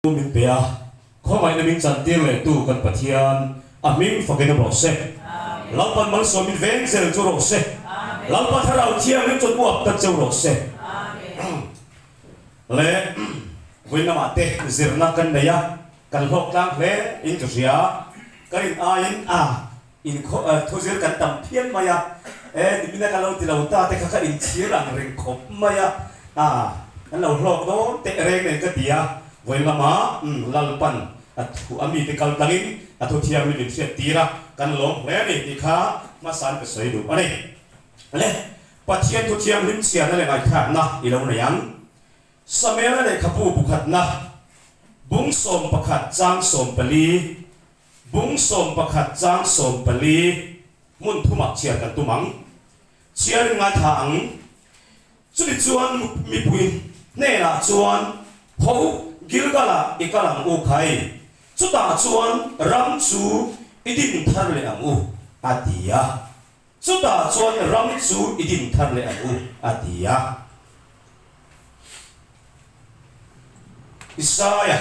Min pe a, khawngaihna min chantir leh tu kan Pathian a hming fakin awm rawh se. Lalpan malsawm min veng zel chu rawh se. Lalpa Thlarau Thianghlim chuan uap ta cheu rawh se. Le vawiin lamah te zirna kan nei a, kan hlawk tlang hle in ka hria. Ka rin aiin a inkhaw thuzir kan tam phian mai a, e nimina ka lo ti lo ta te kha ka inchhir ang reng khawp mai a, a kan lo hlawk dawn teh reng nen ka ti a, vawiin lama Lalpan a thu a mite kal tlangin a thu thianghlim min hriat tir a, kan lawm hle a ni tih kha hmasain ka sawi duh a ni. Le Pathian thu thianghlim chhiarna leh ngaihthlakna i lo nei ang. Samuela lehkhabu bukhatna bung 11 chang 14. Bung 11 chang 14 hmun thumah chhiar kan tum ang. Chhiarin ngaithla ang. Chumi chuan mipui hnenah chuan, Ho, Gilgal-ah i kal ang u khai, chutah chuan ram chu i din thar leh ang u, a ti a. Chutah chuan ram chu i din thar leh ang u, a ti a. Isaia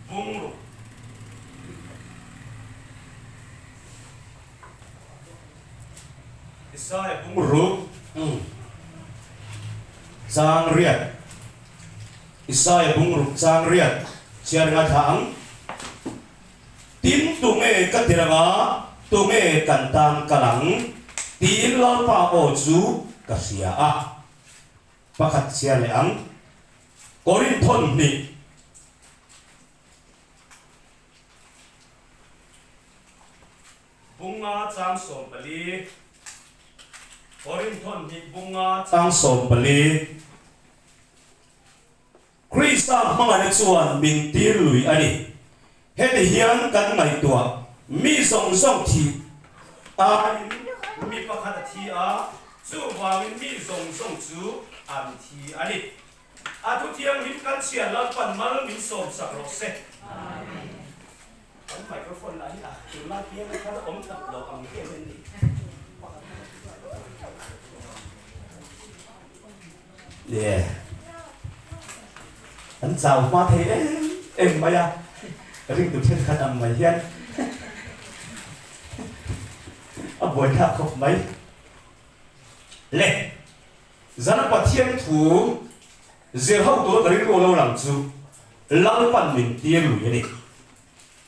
bungruk. Isaia bungruk chang riat. Isaia bungruk chang riat chhiar ngaithla ang. Tin, tunge ka tir anga, tunge kan tan kal ang? Tiin Lalpa aw chu ka hria a. Pakhat chhiar leh ang. Korinthon hnih. Bunga chang 14. Korinthon hnih bunga chang 14. Krista hmangaihna chuan min tir lui a ni. Heti hian kan ngaihtuah, mi zawng zawng thih aiin mi pakhat a thi a, chuvangin mi zawng zawng chu an thi a ni. A thu thianghlim kan chhiar Lalpan mal min sawmsak rawh se. Kan microphone lah hi a tunlai piang a thar awm tak lo ang em em ni. Yeah. An chau hma thei em em mai a, ringtu thenkhat ang mai hian a buaithlak khawp mai. Le, zan Pathian thu zir ho tur ka rilru lo lang chu Lalpan min tir lui a ni.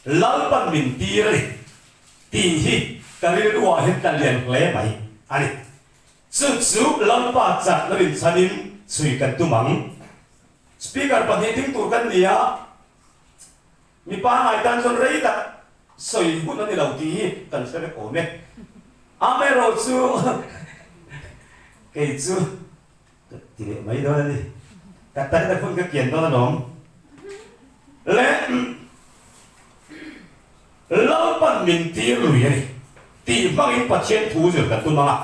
Lalpan min tir a ni tih hi ka rilruah hian ka lian hle mai a ni. Chu chu Lalpa chak lo inchhanin chhui kan tum ang. Speaker pahnih ding tur kan ni a, mipa ngaitan chuan rei tak sawi hun a ni lo tih hi kan hre vek awm e. Amaherawhchu kei chu ka ti leh mai dawn a ni. Ka tan na hun ka kian dawn alawm. Le Lalpan min tir lui a ni tih hmangin Pathian thu zir kan tum ang a.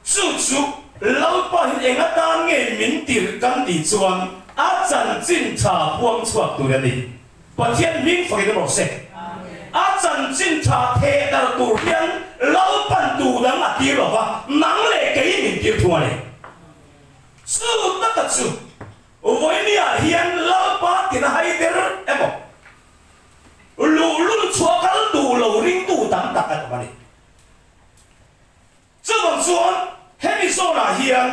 Chu chu Lalpa hi eng atan nge min tir kan tih chuan a chanchin tha puang chhuak tur a ni. Pathian hming fakin awm rawh se. A chanchin tha theh dar tur hian Lalpan tu dang a tir lo va, nang leh kei min tir thung a ni. Chu taka chu Vawinia hian Lalpa tina hai ber emaw? Luhlul chhuah kal duh lo ringtu tam tak an awm a ni. Chuvang chuan hemi zawnah hian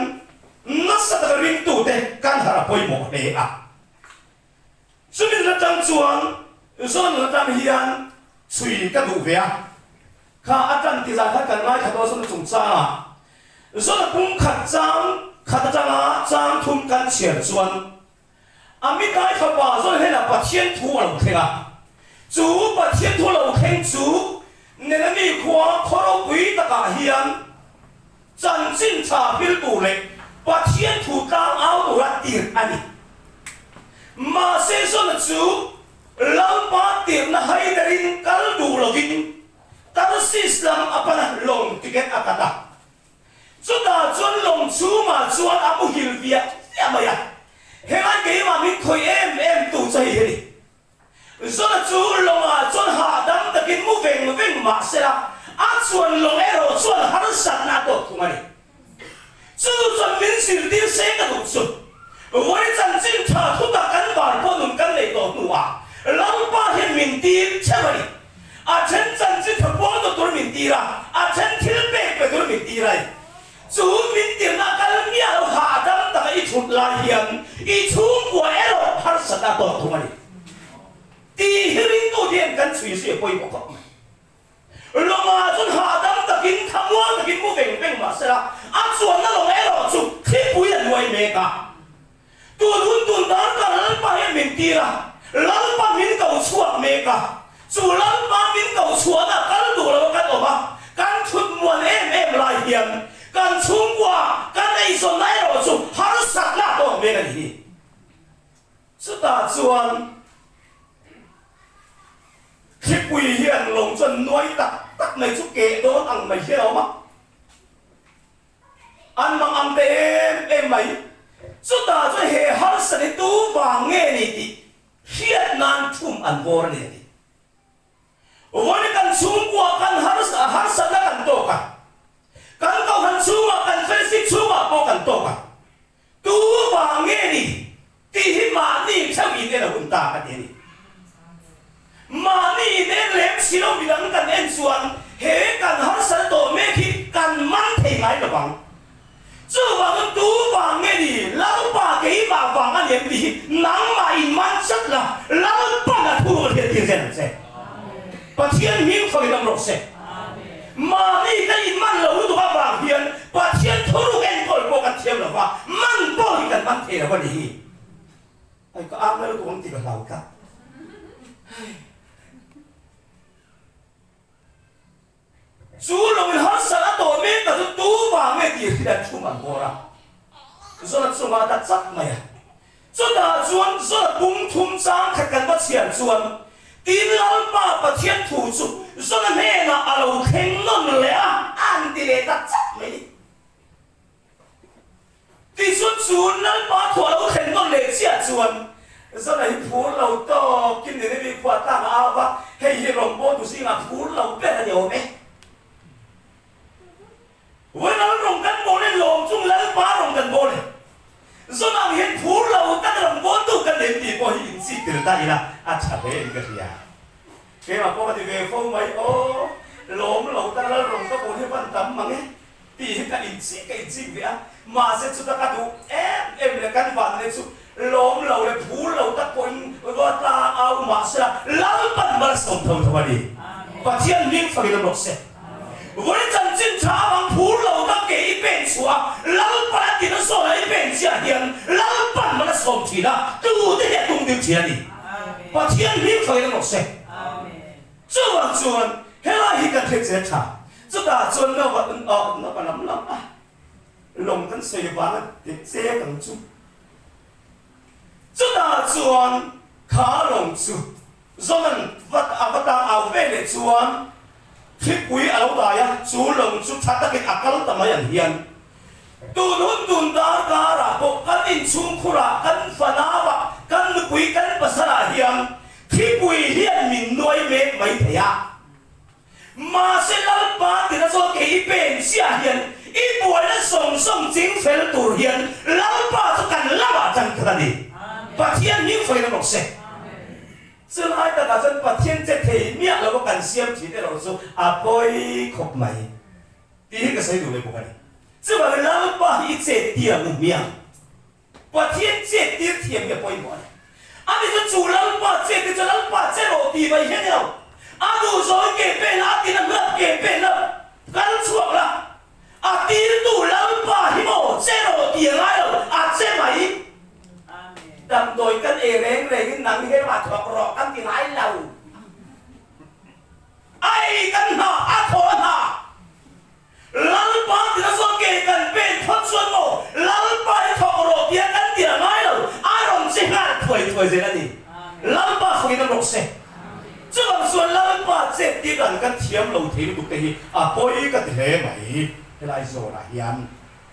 nasa taka ringtute kan harh a pawimawh hle a. Chumi la tang chuan zawn la tang hian chhui ka duh ve a. Kha a tan ti zan khan kan ngaithla dawn zawn chungchangah zawn a pum khat chang khat atanga chang thum kan chhiar chuan A mitlai fapa zawn hnenah Pathian thu a lo thleng a. Chu Pathian thu lo thleng chu Nenami khua khaw ropui takah hian chanchin tha hmil tur leh Pathian thu tlang au tura tirh a ni. Mahse Zona chu Lalpa tirhna haiderin kal duh lovin Tarsis lam a pan a, lawng ticket a kat a. Chutah chuan lawng chhungah chuan a muhil viah viah mai a, Helai keimah min khawih em em tu chu hei hi a ni. Zona chu lawngah chuan hahdam takin mu veng veng mah sela, a chuan lawng erawh chuan harsatna a tawk thung a ni. Chu chuan min zirtir se ka duh chu, Vawi chanchin tha thutak kan var pawh nun harsatna a tawk thung a ni tih hi ringtu hian kan chhui zui a pawimawh khawp mai. Lawngah chuan hahdam takin thlamual takin mu veng veng mah sela, a chuanna lawng erawh chu thlipui a nuai mek a. Tun hun tun dan kar Lalpa hian min tir a, Lalpa min ko chhuak mek a. Chu Lalpa min ko chhuahna kal duh lo a kan awm a, kan thut muan em em lai hian kan chhungkua kan eizawnna erawh chu harsatna a tawk mek a ni hi. Chutah chuan thlipui hian lawng chuan nuai tak tak mai chu keh dawn ang mai hian a awm a. An mang ang ta em em mai. Chutah chuan he harsat hi tu vang nge ni tih hriat nan thum an bawr a ni a ti. Vawiin kan chhungkua kan harsatna kan tawk a, kan kohhran chhungah kan fellowship chhungah pawh kan tawk a, tu vang nge ni tih hi mahni theuh in en a hun ta ka ti a ni. Mahni in en lem si lo midang kan en chuan he kan harsatna tawh mek hi kan man thei ngai lo vang. Chuvangin tu vang nge ni Lalpa keimah vang a ni em tih hi nangmah in man chat la, Lalpan a thu a hriat tir zel ang che. Pathian hming fakin awm rawh se. Mahni kan in man lo lutuk avang hian Pathian thuruk enkawl pawh kan thiam lo va, man pawh hi kan man thei lo a ni hi. Ai ka ang na lutuk ang tih ka hlau tlat. Chu lo in harsat a tawh mek ta chu tu vang nge tih hriat thum an bawr a, Zola chungah ta chak mai a. Chutah chuan Zola bung thum chang khat kan va chhiar chuan tin Lalpa Pathian thu chu Zola hnenah a lo thleng nawn leh a, an ti leh ta chak mai ni. Tichuan chu Lalpa thu a lo thlen nawn leh chiah chuan Zana hi phur lo tawkin Nineveh khua tlang a au va, hei hi rawngbawltu zingah phur lo ber a ni awm e. Vawi lal rawng kan bawl e, lawm chung Lalpa rawng kan bawl e. Zana ang hian phur lo tak rawngbawltu kan nei tih pawh hi inchik tel ta ila a tha hle in ka hria. Keimah pawh ka ti ve fo mai, aw lawm lo tak lal rawng ka bawl hi van tam mang e. Tih hi ka inchik ka inchik ve a, mahse chuta ka duh em em leh kan vanne chu lawm lo leh phur lo tak pawhin va tlang au mahsela Lalpan mal a sawm tho tho a ni. Pathian hming fakin awm rawh se. Vawi chanchin tha avang phur lo tak ke i pen chhuah a, Lalpan a tina zawn a i pen chiah hian Lalpan mal a sawm thin a, tute hi a tung ding thin a ni. Pathian hming fakin awm rawh se. Chuvang chuan helai hi kan hre che tha. Chutah chuan Nova Nova lam lam a lawng kan sawi vang a ti chek ang chu. Chutah chuan kha lawng chu Zonan vat a va tang au ve leh chuan thlipui a lo dai a, chu lawng chu tha takin a kal ta mai ang hian tun hun tun darkarah pawh kan inchhungkhurah kan fanauah kan nupui kan pasalah hian thlipui hian min nuai mek mai thei a. Mahse Lalpa tina zawk kei i pen chiah hian i buaina zawng zawng ching fel tur hian Lalpa chu kan lamah tan khat a ni. Pathian hming fawiin a bawk se. Chulai takah chuan Pathian che thei miah lova kan siam thin erawh chu a pawi khawp mai tih hi ka sawi duh leh bawk a ni. Chuvangin Lalpa hi i chet tir ang u hmiang. Pathian chet tir thiam hi a pawimawh a ni. Ani chu chu Lalpa chet te chu Lalpa che rawh tih mai hian ilo. A duh zawng ke pen a tina hlap ke pen la kal chhuak la. A tirtu Lalpa hi maw che rawh tih a ngai lo, a che mai. Damdawi kan ei reng rengin nang he mah thawk rawh kan ti ngai lo. A ei kan hna, a thawh a hna. Lalpa tina chuan ke kan pen phawt chuan maw Lalpa hi thawk rawh tia kan ti a ngai lo, a rawn che nghal thuai thuai zel a ni. Lalpa fakin awm rawh se. Chuvang chuan Lalpa chet tir dan kan thiam lo thei lutuk te hi a pawi ka ti hle mai helai zawnah hian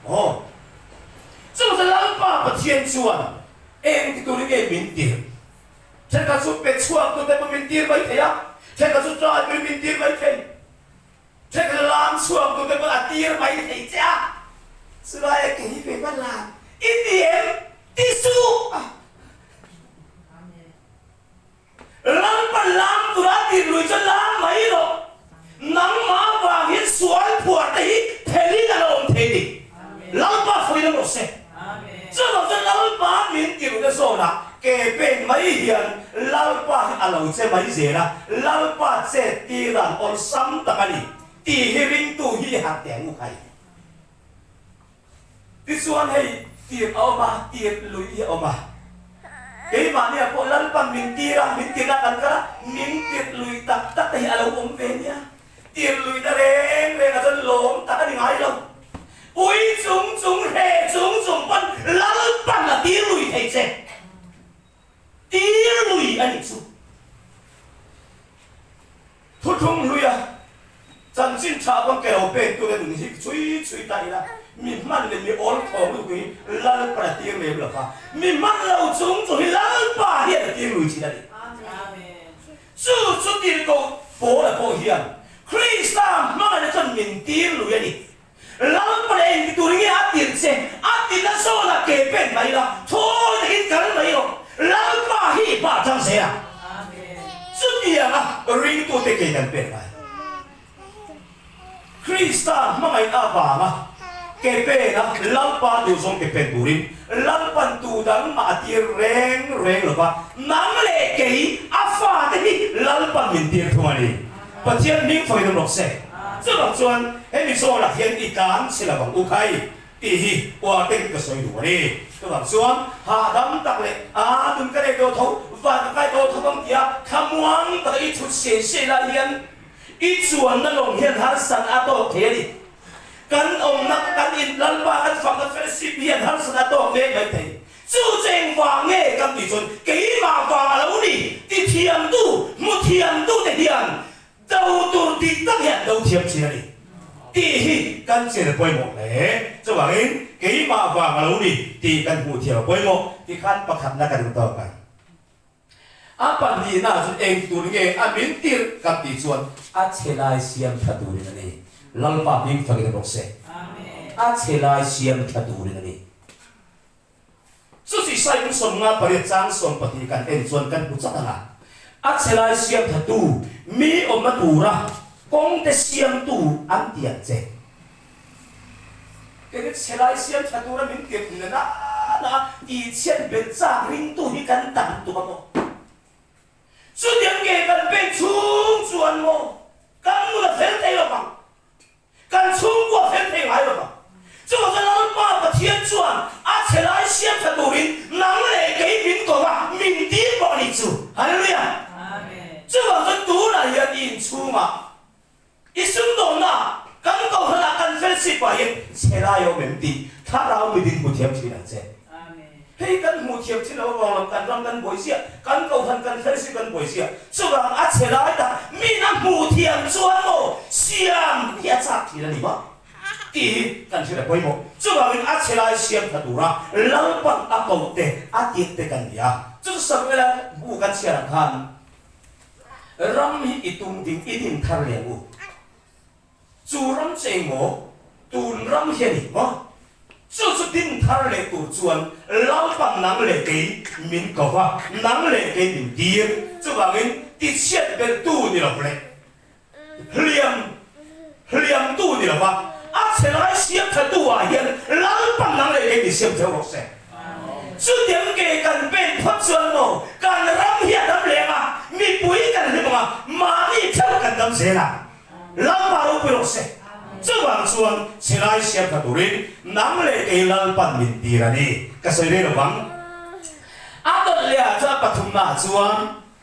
aw. Chuvang chuan Lalpa Pathian chuan eng ti turin nge min tirh? Thenkhat chu pe chhuak tute pawh min tir mai thei a, thenkhat chu trai turin min tir mai thei. Thek lam chhuak tute pawh a tir mai thei che a, chulai a ke hi ve va lam i ti em? Ti suh! Lalpa lam tura a tir lui chuan lam mai rawh. Nangmah vang hian sual phuar te hi phelin a lo awm thei ni. Lalpa fawiin awm rawh se. Chuvang chuan Lalpa min tirhna zawnah. Ke pen mai hian Lalpa hi a lo che mai zel a, Lalpa chet tir dan awlsam tak a ni tih hi ringtu hi i harh teh ang u khai. Tichuan hei tir a awm a, tir lui hi a awm a. Keimahniah pawh Lalpan min tir a, min tirna kan kal a, min tirh lui tak tak te hi a lo awm ve nia. Tir luihna reng reng ah chuan lawm tak a ni ngai lo. Ui chung chung hre chung chung pawn Lalpan a tir lui thei che. Tir lui a nih chu. Thuthlung hluia chanchin tha pawn ke lo pek tur a nun hi chhui chhui ta ila, mi hman leh mi awl thawng lutuk hi Lalpan a tir lem lo va, mi hman lo chung chu hi Lalpa hian a tir lui thin a ni. Chu chu tirhkoh Paula pawh hian Krista hmangaihna chuan min tir lui a ni. Lalpa leh engti tur nge a tirh che? A tirhna zawnah ke pen mai la, thawi takin kal mai rawh. Lalpa hi i hma atang zel a. Chutianga ringtute ke kan pen ngai. Krista hmangaihna avanga ke pena Lalpa duhzawng ke pen turin Lalpan tu dang mah a tir reng reng lo va, nang leh kei a fate hi Lalpan min tir thung a ni. Pathian hming fawi dawm rawh se. Chuvang chuan hemi zawnah hian i tlan chhe lo ang u khai tih hi uar takin ka sawi duh a ni. Chuvang chuan hahdam tak leh a nun ka nei tawh tho, van ka kai tawh tho ang tia thlamuang taka i chhut siai siai lai hian I chuanna lawng hian harsat a tawk thei a ni. Kan awmna, kan in Lalpa kan fakna fellowship hian harsat a tawk mek mai thei. Chu chu engvang nge kan tih chuan keimah vang a lo ni ti thiamtu, hmu thiamtu te hian do tur dik tak hian do thiam thin a ni tih hi kan chian a pawimawh hle. Chuvangin keimah vang a lo ni tih kan hmuh thiam a pawimawh tikhan pakhatna ka duh tawk ang. A pahnihna chu eng tur nge a min tirh kan tih chuan a chhe lai siam tha turin a ni. Lalpa hming fakin a bawk se. A chhe lai siam tha turin a ni. Chuti Saipung 58 chang 12 kan en chuan kan hmu chat ang a. A chhe lai siam tha tu, mi awmna tura kawng te siamtu an ti ang che. Kei chhe lai siam tha tura min tirh na nana tih chhiat belh chak ringtu hi kan tam tuk a maw? Chutiang nge kan pen chhung chuan maw kan nun a fel thei lo vang, kan chhungkua a fel thei ngai lo vang. Chuvang chuan Lalpa Pathian chuan a chhe lai siam tha turin nang leh kei min ko va, min tir bawk a nih chu. Hallelujah! Chuvang chuan tunah hian i inchhungah I sumdawnna kan kohhranah kan fellowship ah hian chhe lai a awm em tih thlarau mitin hmu thiam thin ang che. Hei kan hmuh thiam thin lo avang lam kan ram kan buai ziah, kan kohhran kan fellowship kan buai ziah. Chuvang a chhe lai tak min a hmuh thiam chuan maw siam hi a chak thin a ni maw tih hi kan hriat a pawimawh. Chuvangin a chhe lai siam tha tura Lalpan a koh te a tirh te kan ni a. Chu chu Samuela bu kan chhiar ang khan Ram hi i tum ding i din thar leh ang u. Chu ram che emaw, tun ram hi a ni maw? Chu chu din thar leh tur chuan Lalpan nang leh kei min ko va, nang leh kei min tir. Chuvangin tichhiat belhtu ni lo leh hliam hliamtu ni lo va, a chhe lai siam thatu ah hian Lalpan nang leh kei min siam theuh rawh se. Chutiang ke kan pen phawt chuan maw kan ram hi a dam leng a, mipui kan hlim ang a, mahni theuh kan dam zel a. Lalpa ropui rawh se. Chuvang chuan chhe lai siam tha turin nang leh kei Lalpan min tir a ni. Ka sawi rei lo vang. A dawt leh ah chuan pathumna ah chuan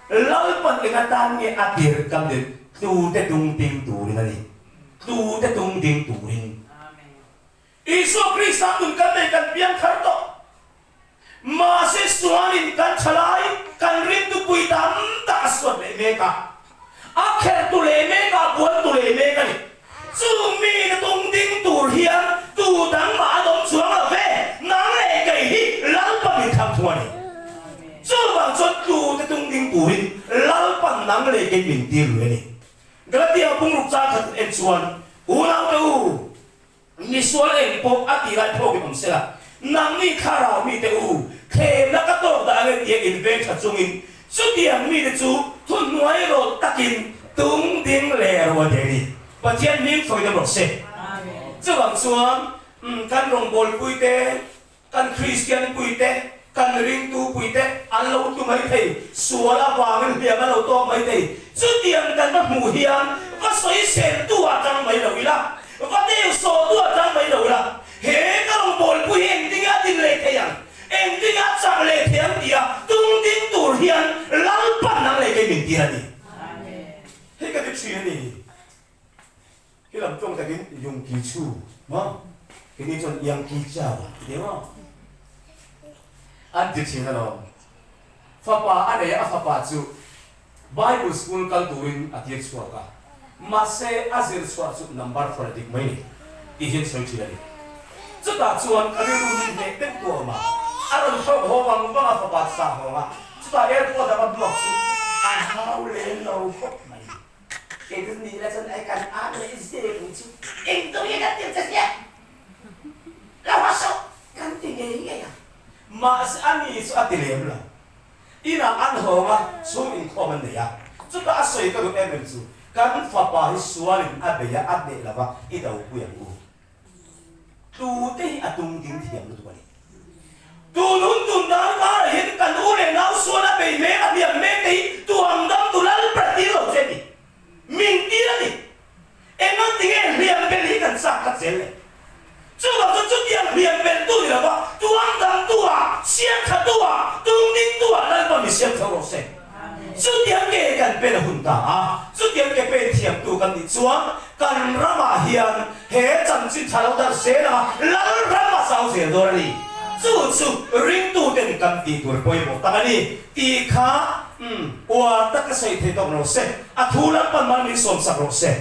Lalpan eng atan nge a tir kan din tute tung ding turin a ni. Tute tung ding turin. Isua Krista nun kan nei kan piang thar tawh. Mahse sualin kan thalai kan ringtupui tam tak a suat leh mek a. A khertu leh mek a, a bualtu leh mek a ni. Chung mite tung ding tur hian tu dang mah an awm chuang lo ve, nang leh kei hi Lalpan min thlang thung a ni. Chuvang chuan tute tung ding turin Lalpan nang leh kei min tir lui a ni. Galatia pungruk chang khat en chuan, Unaute u, Misual eng pawh a tih lai phawkin awm sela, nangni thlarau mite u, thlemna ka tawk dah ange tia inveng tha chungin chutiang mite chu thuhnuai rawt takin tung ding leh rawh a ti a ni. Pathian hming sawi dam rawh se. Chuvang chuan kan rawngbawlpuite, kan Kristianpuite. Kan ringtu puite an lo tlu mai thei, sual avangin hliam an lo tawk mai thei. Chutiang kan va hmuh hian va sawiseltu ah tang mai lo ila, va deu sawhtu ah tang mai lo ila, he ka rawngbawlpui hi engtinge a din leh thei ang, engtinge a chak leh thei ang tia tung ding tur hian Lalpan nang leh kei min tir a ni. Hei ka ti thin a ni. Hi lam tawng takin Yung Ki Chu maw? Keini chuan Yang Ki Chau a ti maw? An ti thin alawm. Fapa a nei a, a fapa chu Bible school kal turin a tir chhuak a, mahse a zir chhuah chu number for a dik mai ni tih hian sawi thin a ni. Chutah chuan ka rilru min hneh deuh tu a awm a, a rawn thlawk haw vang vang a fapa chu sang hawng a, chutah airport a va hmuak chu a hau lem lo khawp mai. Kei chu ni la chuan ai kan an leh zel ang chu eng tur nge kan tir che sia lo ha sawh kan ti ngei ngei ang. Mahse a ni chu a ti lem lo. Inah an hawng a, chhung inkhawm an nei a. Chutah a sawi ka duh em em chu kan fapa hi sualin a bei a, a hneh lo va, i dopui ang u. Tute hi a tung ding thiam lutuk a ni. Tun hun tun dan karah hian kan u leh nau sual a bei mek a hliam mek te hi tuam dam tu lal ber tir lo che a ni. Min tir a ni. Engah tinge hliam bel hi kan chak khat zel le? Chuvang chuan chutiang hliam bel tu ni lova tuam dam tu ah, siam tha tu ah, tung ding tu ah Lalpa mi siam tho rawh se. Chutiang ke kan pen a hun ta a, chutiang ke pen thiamtu kan nih chuan kan ramah hian he chanchin tha lo darh zel anga lal ram a zau zel dawn a ni. Chu chu ringtuten kan tih tur pawimawh tak a ni tih kha umm uar tak ka sawi thei tawk lo se, a thu lampan mal min sawmsak rawh se.